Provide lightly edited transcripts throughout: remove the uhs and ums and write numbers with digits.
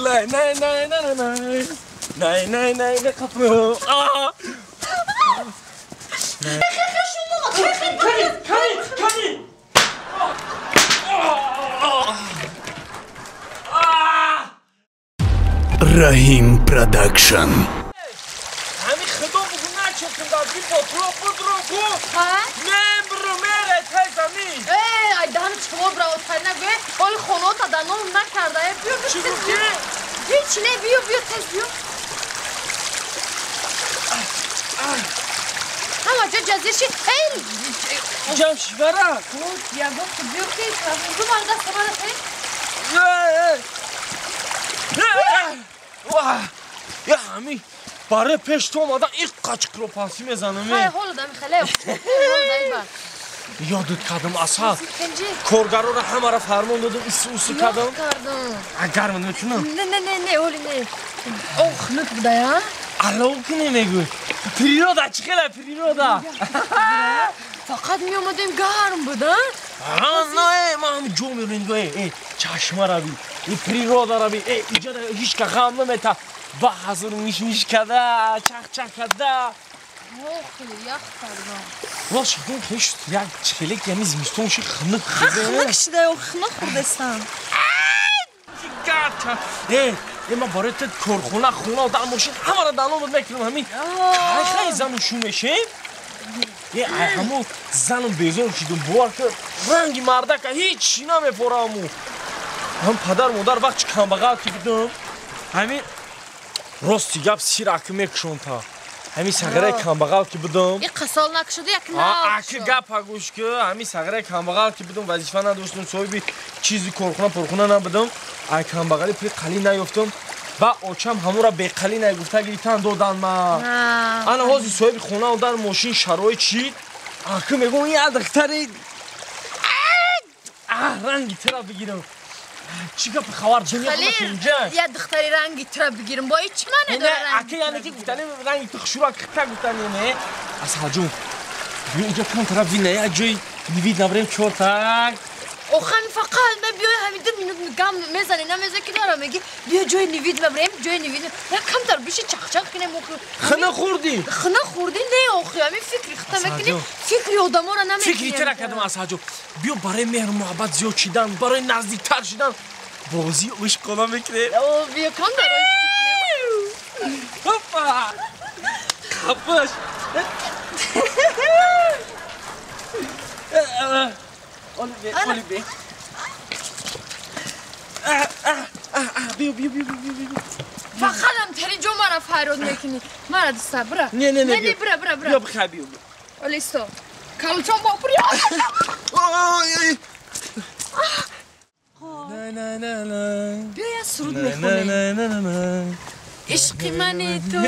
Най най най най най. Най най най най қапу. Кани кани. Раҳим Продакшн. Ҳами худо бугу начекун дар би ботро будро ку. Мебру мере тезами. Э, ай дан чмо браво тайна ге. Оли хонота да ном накарда. Э, биё Чӣ гуфтӣ? Ҳеч не, биё, биё, тез биё. Ҳама ҷо ҷазир ши. Эй, Ҷам шивара. Я гуфт биё ки ду мар даст мара тей. Я ҳами барои пеш ту омада иқ қачқиро пасӣ мезанам. Ҳай, ҳоло дами хеле. Ёдут кардам асал. Коргароро ҳамаро фармон додам, ису усу кардам. Агар ман мекунам. Не, не, не, не, оли не. Ох, хунук будая. Алло кунем мегӯй. Природа чӣ хела природа. Фақат меомадем гарм буд, а? Не, ман ҳами ҷо мерем, э, чашма рави, и природа рави, э, иҷа ҳеч ка ғам намета. Ба ҳазур ниш-ниш када, чах-чах када. Ох, ях кардам. Рост шидем хеш як чхелек ями зимистон ши хунук. Хунук шида, хунук хӯрдестам. Гата. Э, э, ман барои ту корхона, хона, дар мошин ҳамаро даномад мекунам ҳамин. Кай хай зану шу мешем? Э, ай ҳамо занум безор шидум, бовар ки ранги мардака ҳеч чӣ намефораму. Ҳам падар модар вақт чи камбағал ки будам, ҳамин рости гап сираки мекушонта. Ҳамин сағираи камбағал ки будам. И қасол накушуду як нав. Аки гапа гӯш ки, ҳамин сағираи камбағал ки будам, вазифа надоштам, соҳиби чизи корхона порхона набудам. Ай камбағали пули қалӣ наёфтам. Ба очам ҳамонро беқалӣ нагуфта гирифтан додан ма. Ана ҳозир соҳиби хона дар мошин шароит чид. Аки мегӯм я духтари ранги тира бигирам. Чӣ гап хабар ҷамъ Я духтари ранги тира бигирам. Бо чӣ маъне дора ранги? Аки яъне ки гуфтани ранги ту хушура кита гуфтани не. Асалҷон, биё инҷо кам тараф вина як ҷои нивид набарем чортак. Охами фақат ма биёй ҳамин ду минут гам мезанӣ намезанӣ ки дора меги биё ҷои нивид мабарем ҷои нивид як камтар биши чахчах кунем охи. Хина хӯрдӣ? Хина хӯрдӣ не охи, ҳамин фикри хита мекунӣ, фикри одаморо намекунӣ. Фикри тира кардам Асалҷон. Биё барои меҳру муҳаббат зиёд шидан, барои наздиктар шидан бозии ишқона мекунем. О, биё камтар ишқ кунем. Ҳопа! Қапаш! Оли бе. Биё, биё, биё, биё, биё. Фақат тари ҷо мара фарёд мекунӣ. Мара дуста, бира. Не, не, не. Не, бира, бира, бира. Биё, бихай, биё. Оли исто. Калчон бо пури. Биё я суруд мехонем. Ишқи мани ту,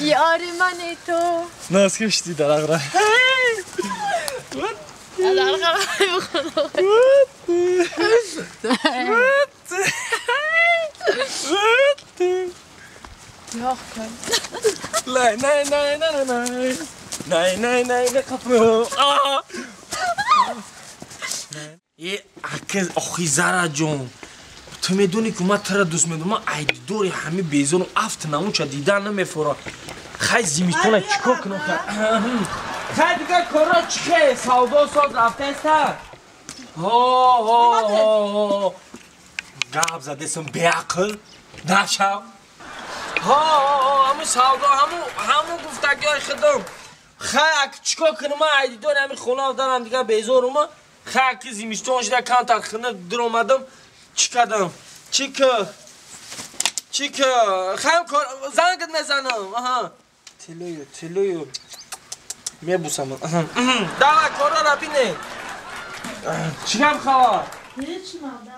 ёри мани ту. Наз кушти дарағра. Най най най най най най най най най қапу. Е, ака, охи Зараҷон, ту медонӣ ки ман тура дӯст медорам, ман айдидори ҳами безорум, афт намуча дидан намефора. Хай зимистона чӣ кор кунам? Хай дигар корро чӣ хе? Савдо соз рафтаеста? Ҳо, ҳо, ҳо, ҳо. Гап задесам беақл нашав. Ҳо, ҳо, ҳамун савдо, ҳамун гуфтагиҳои худам. Хай ак чӣ кор кунам? Ман айдидори ҳами хона дарам дигар безорум. Хай аки зимистон шуда камтар хина дуромадам. Чӣ кардам? Чӣ ки? Чӣ ки? Хай кор зангат мезанам. Аҳа. Тилою, тилою. Мебусам. Давай корро бине. Чӣ гап хабар? Ҳеч мада.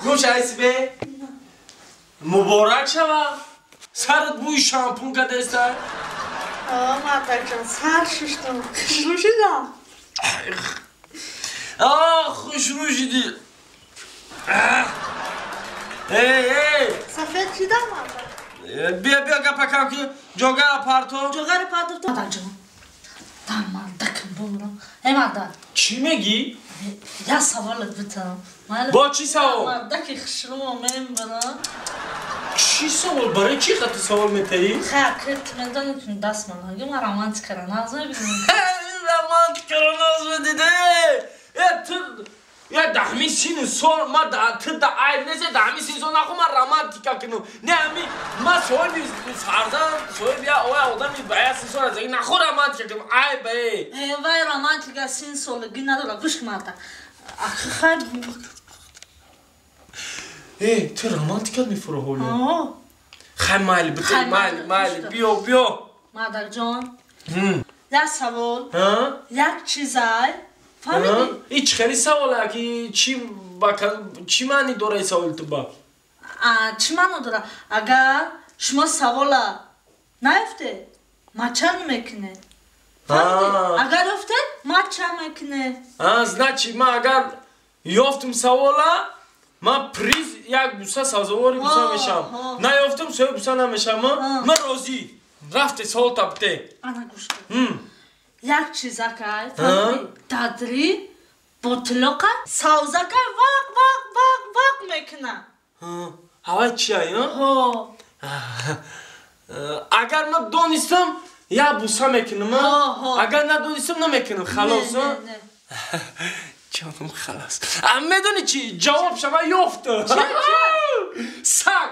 Хуш айси бе? Муборак шава. Сарат бӯи шампун кадаеста? Мадакҷон, сар шуштам. Хушрӯ шудам. Хушрӯ шудӣ. Эй, эй! Сафед шудам, мадак. Биё, биё гапакам ки ҷогара парто. Ҷогари парто. Мадакҷон, дар мардакам бумрам. Эй мадак. Чӣ мегӣ? Я саволат битам. Бо чӣ савол? Мардаки хушрӯ мембарам. Чӣ савол? Барои чӣ хати савол метаӣ? Хай, ту медонӣ ки даст ман ҳаги ман романтикаро нағз мебинам. Романтикаро нағз медиде! Э, ту я даҳми сину сол ма ту да айб нест, даҳми сину сол нахо ман романтика кунам. Не ҳами ма соҳиби фарзанд, соҳиби я оя одами ба я син сол аз нахо романтика кунам. Айб э. Э, вай романтика син солагӣ надора. Гӯш кун марда. Ахи хай. Э, ту романтикат мефуро ҳоло? О. Хай майли, бите майли, майли, биё, биё. Мардаҷон. Як савол. Як чизай. Фаҳмидӣ? Ин чӣ хеле саволе ки чӣ маъни дора ин саволи ту ба? Чӣ маъно дора? Агар шумо савола наёфтед, мача мекунед. Фаҳмидӣ? Агар ёфтед, мача мекунед. Значит, ман агар ёфтум савола, ман приз як буса сазовори буса мешавам. Наёфтум, соҳиби буса намешавам. Ман розӣ. Рафте саволта бите. Ана гӯш кун. Як чизакай, фаҳмидӣ? Дадри ботилоқа савзакай вақ вақ вақ вақ мекунад. Ҳавай чия, ҳо? Агар ман донистам, як буса мекунам, агар надонистам, намекунам. Халос, ҷонам халос. Медонӣ чи? Ҷавоб шава ёфтам. Саг.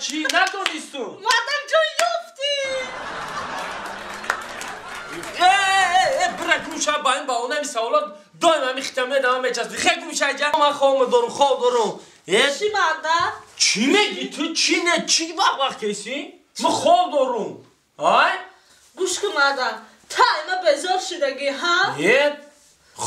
Чӣ надонистум? Мадамҷон ёфтӣ. Бира гумша ба ин баҳона ин саволот доим ҳами хита медама мечаспӣ. Хе гумша ҷа ман хоб дорум, хоб дорум. Чӣ марда? Чӣ мегӣ ту? Чӣ не? Чӣ вақт вақт кесӣ? Ман хоб дорум. Ай? Гӯш кун марда. Та има безор шудагӣ, ҳа?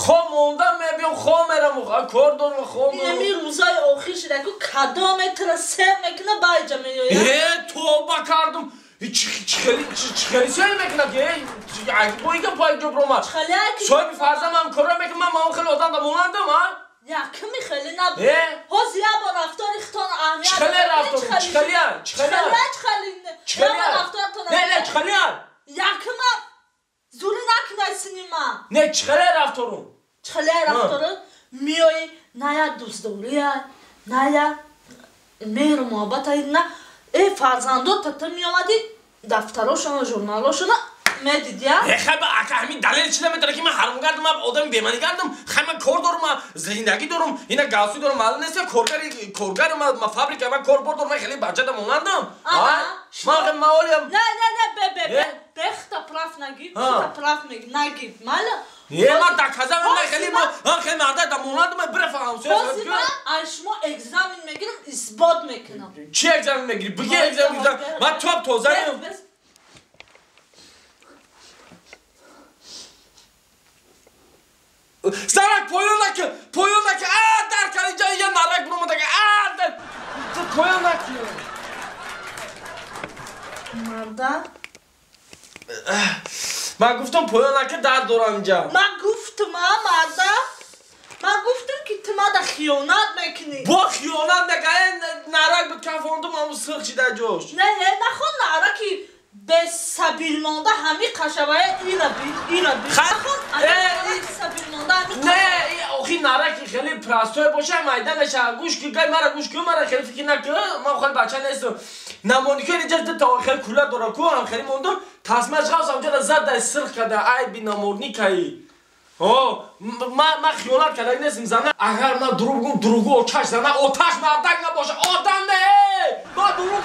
Хоб мондам мебиём, хоб мерам, кор дорум, хоб дорум. Инами рӯзои охир шуда ку кадоме тура сер мекуна байҷа меояд? Э, тоба кардум. Чӣ хеле сер мекунад ки? Бо ин гап пайҷо бромад. Соҳиби фарзандам корро мекунад, ман маон хеле одам да монандам, а? Якми хеле набуд. Ҳозир як бор рафтори хитон аҳамият. Чӣ хеле рафтор? Чӣ хеле? Чӣ хеле? Чӣ хеле? Не, не, чӣ хеле? Якма зури накунай синима. Не, чӣ хеле рафторум? Чӣ хеле рафторум? Миёи на як дӯстдория, на як меҳру муҳаббат, на э фарзандо тата меомадӣ дафтарошона, журналошона медидия? Э, хай ба ака ҳамин далел чӣ наметавонад ки ман ҳаром гардам, ман одами беманӣ гардам, хай ман кор дорум, ман зиндагӣ дорум, ина галсӯ дорум, маълум нест, коргари ман фабрика, ман корбор дорум, ман хеле бачада монандам. Ман хеле маолиям. Не, не, не, бе, бе, бе, бехта прав нагӣ, хта прав нагӣ, мала? Е, ман доказа, ман хеле ман хеле марда да монандам, ман бира фаҳм. Ҳозир ман аз шумо экзамен мегирам, исбот мекунам. Чӣ экзамен мегирӣ? Бигӣ экзамен мегирам. Ман топ тозаем. Зарак поён накун, поён накун. А, дар кар инҷа я нарак буромада. А, дар поён накун. Марда? Ман гуфтам поён накун, дард дорам инҷа. Ман гуфтам, а, марда? Ман гуфтам ки ту мада хиёнат мекунӣ. Бо хиёнат накун, нарак буд кафондум, ҳамун сирх шида ҷош. Не, не, нахон нараки бесабил монда ҳами қашавая ира би, ира би. Нахон сабил монда ҳами. Не, охи нараки хеле простой боша, майда меша. Гӯш ки, гай мара гӯш кун, мара хеле фикр накун. Ман хеле бача нестам. Намоники инҷа та хеле кула дора ку, ҳам хеле мондум. Тасмаш ғавс ҳамҷа зад дар сирх карда, айби наморникаи. О, ман хиёнат карда нестам зана. Агар ман дурӯғ гум, дурӯғу оташ зана, оташ мардак набоша, одам не. Ман дурӯғ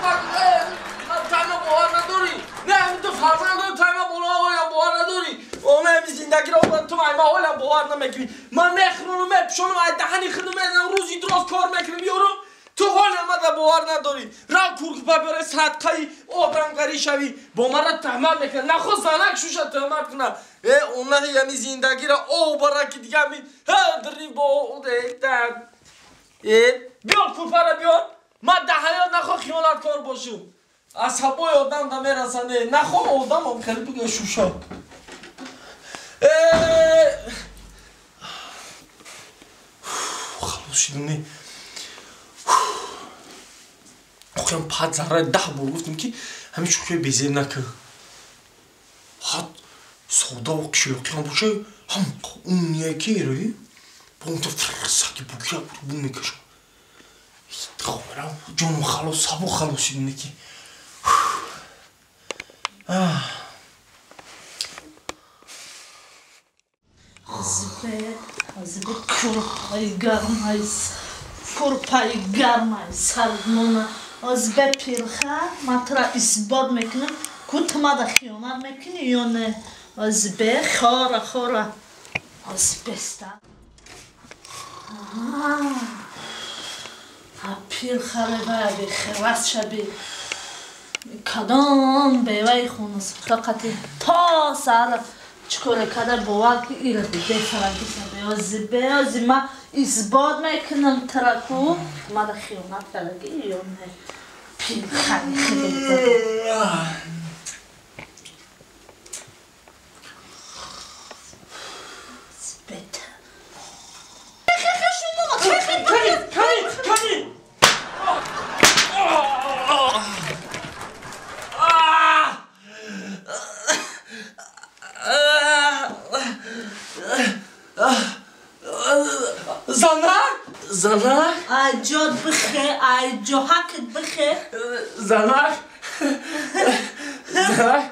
тайма бовар надорӣ. Не, ҳамин ту фарзанд дорӣ, тайма болоям бовар надорӣ. Она ҳамин зиндагиро ту айма ҳолам бовар намекунӣ. Ман мехӯронам, мепӯшонам, ай даҳани худам мезанам, рӯзи дуроз кор мекунам, ёрум. Ту ҳолам мада бовар надорӣ. Рав куркупа биёре, садқаи одамгарӣ шавӣ. Бо мара туҳмат мекунад. Нахо занак шуша туҳмат кунад. Э, она ҳамин зиндагиро об бара ки дига ҳамин ҳа бо э, биёр курпара биёр. Ман дар ҳаёт нахо хиёнаткор бошам. Асабои одам да мерасане. Нахо одамам хеле буга шуша. Халос шидум не. Охирам пад зарра 10 бор гуфтам ки ҳамин шӯхиҳои безеб накун. Сода ва қишлоқиам боша, ҳам умния ки раи бо он саги букия бу мекашам. Хомерам ҷону халос, сабо халосид неки. Азбе курпаи гармай, курпаи гармай сардмона. Азбе пирха, ман тура исбот мекунам, ку ту мада хиёнат мекунӣ ё не. Азбе хора хора. Азбеста. Пирхаре вай бехирас шаби. Кадом беваи хунасухта қати то сар чикоре када бовар ки ира диде фарагиса беози беози ма исбот мекунам тура ку мада хиёнат кардаги ё не. Пирхари хеле. Занак? Занак? Ай ҷод бихе, ай ҷоҳакат бихе. Занак? Занак?